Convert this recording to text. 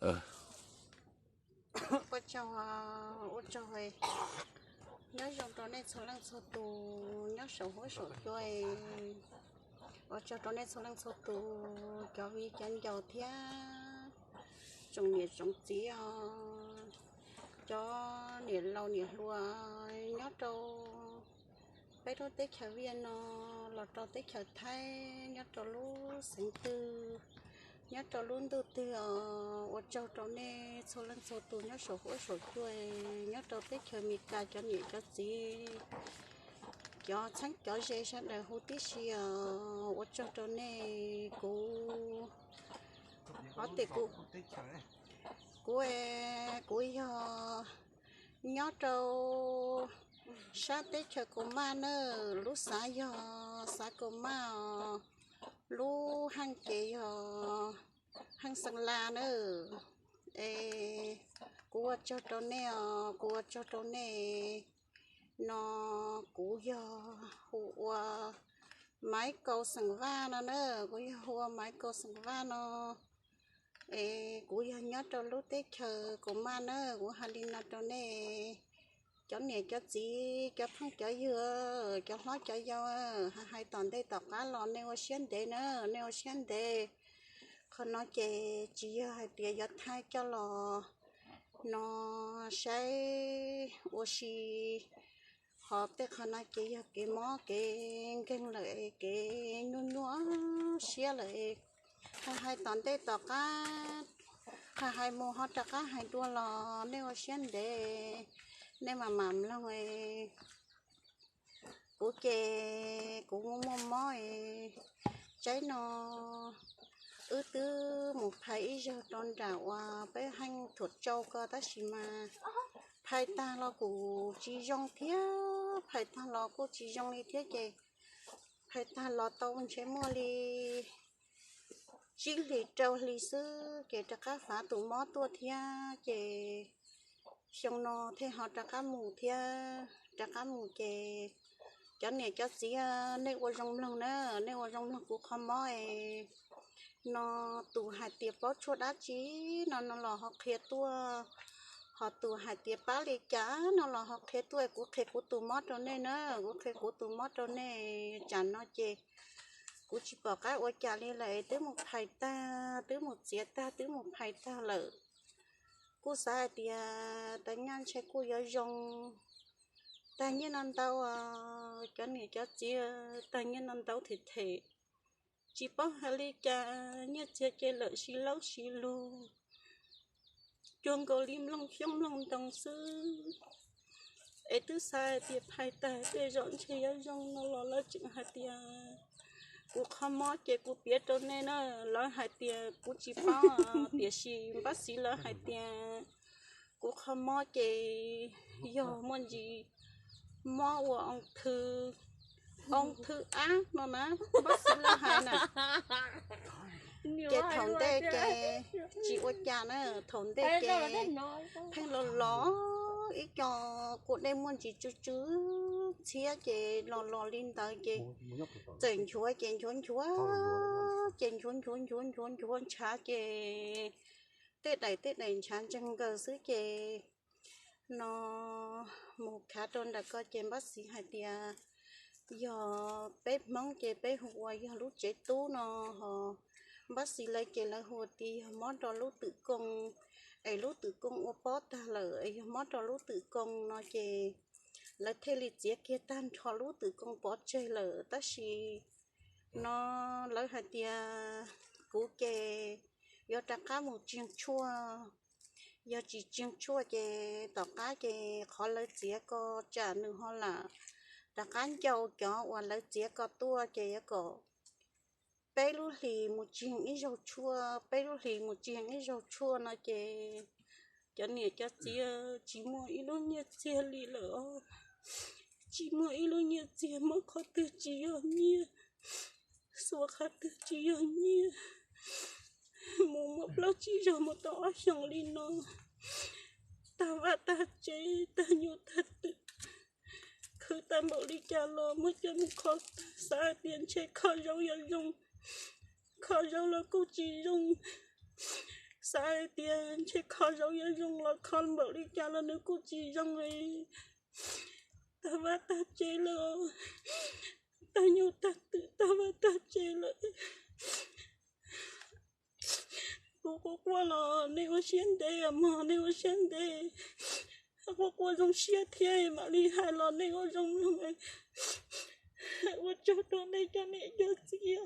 Ua tsaug, ua tsaug, nyob zoo rau nej txhua leej txhua tus nyob saum huab saum cua. Ua tsaug rau nej txhua leej txhua tus, cov viv cov ncaus thiab tsoom niam tsoom txiv os, cov niam laus niam hluas nyob rau peb lub teb chaws Viaj no los rau teb chaws Thaib, nyob rau lub xeev twg, nyob rau lub ntuj twg os, ua tsaug rau nej txhua leej txhua tus nyob saum huab saum cua, nyob rau teb chaws Amelikas cov niam cov txiv, cov txheeb cov ze sawv daws huv tib si os, ua tsaug rau nej. Kuv, kuv, kuv yog nyob rau sab teb chaws Kaus Maj na, lub xav yog xav Kaus Maj os, lub heej ces yog heej Xeev Las na. Es kuv ua tsaug rau nej os, kuv ua tsaug rau nej. No kuv yog hu ua Maiv Kaus Xeem Vaj no na, kuv yog hu ua Maiv Kaus Xeem Vaj no. Es kuv yog nyob rau lub teb chaws Kaus Maj na, kuv hais li no rau nej cov niam cov txiv, cov phooj cov ywg, cov hlob cov yau, hais hais tom ntej tom qab los nej ua siab ntev na, nej ua siab ntev. Qhov no ces tsis yog hais tias yuav thaij coj los no saib ua si, ho tej qhov no ces yog kev mob kev nkeeg lawm, kev nyuaj nyuaj siab lawm. Hais hais tom ntej tom qab, hais hais mus ho rov qab hais dua los nej ua siab ntev, nej mam mam mloog. Kuv ces kuv muaj muaj mob, tsaib no wb twb mus phais ib zaug rau nram uas peb heej Thuam Tsau ko tab sis mas phais tag los kuj tsis zoo thiab, phais tag los kuj tsis zoo li thiab ces phais tag los tau ntshe muaj li tsib hlis rau hli xwb ces rov qab fav tus mob tuaj thiab ces xyoo no thiaj ho rov qab mus thiab. Rov qab mus ces cov niam cov txiv nej ua zoo mloog na, nej ua zoo mloog kuv qhov mob es no tus hais tias paub tshuaj dab tsi no no los ho qhia tuaj, ho tus hais tias pab li cas no los ho qhia tuaj, kuv qhia kuv tus mob rau nej na, kuv qhia kuv tus mob rau nej. Tsam no ces kuv tsis pom qab ua cas li lawm, twb mus phais tag, twb mus txiav tag, twb mus phais tag lawm. Kuj xav hais tias tag nyaj ntshe kuj yuav zoo, tag nyiaj no ntau, cov niam cov txiv, tag nyiaj no ntau them them, tsis paub hais li cas, nyiaj txiag ces lawm sib laub sib lug, cuag nkaus li mloog xyoob mloog ntoo xwb. Es twb xav hais tias phais tag tej zaum ntshe yuav zoo no los lawv tseem hais tias kuv qhov mob ces kuv piav rau nej na. Lawv hais tias kuv tsis paub, tiam sis Npab Xiv lawv hais tias kuv qhov mob ces yog muaj ntsis mob ua oo thw, oo thw ab no na, Npab Xiv lawv hais na. Ces thaum ntej ces tsis ua cas na, thaum ntej ces pheej los los ib co kua dej muaj ntsis tsw tsw ntxhiab ces los los li ntawd ces txawm nchuav ces nchuav nchuav, ces nchuav nchuav nchuav nchuav nchuav ntshav ces tej daim tej daim ntshav ntseeg nkaws xwb ces no mus khav rau nram ko ces Npab Xiv hais tias yog peb Hmoob ces peb hu ua yog lub tsev tub no, ho Npab Xiv lawv ces lawv hu tias yog mob rau lub twm koo, es lub twm koo ua pob tag lawm es yog mob rau lub twm koo no ces lawv thiaj li txiav kiag tag nrho lub twm koo pov tseg lawm. Tab sis no lawv hais tias kuv ces yuav rov qab mus tsiag tshuaj, yog tsis tsiag tshuaj ces tom qab ces qhov lawv txiav ko tsam nws ho lam rov qab ncau cov uas lawv txiav ko tuaj ces yuav kom peb lub hlis mus tsiag ib zaug tshuaj, peb lub hlis mus tsiag ib zaug tshuaj no ces cov niam cov txiv, tsis muaj ib lub nyiaj txiag li lawm os. Tsis muaj ib lub nyiaj txiag, muab qhov twg tsis yog nyiaj, xuas qhov twg tsis yog nyiaj. Mus muaj plaub tsib zaug mus tau ob xyoos li no, tag vaj tag tsev, tag nyuj tag twm, khwv tag npaum li cas los muab coj mus kho tag, xav hais tias ntshe kho zaub yuav zoo, kho zaub los kuj tsis zoo, xav hais tias ntshe kho zaum yuav zoo los kho npaum li cas los nws kuj tsis zoo li. Tag vaj tag tsev lawm, tag nyuj tag twm tag vaj tag tsev lawm. Kuv quaj quaj los nej ua siab ntev mog, nej ua siab ntev. Quaj quaj zoo siab thiab mam li hais los nej ua zoo mloog. Ua tsaug rau nej cov niam cov txiv.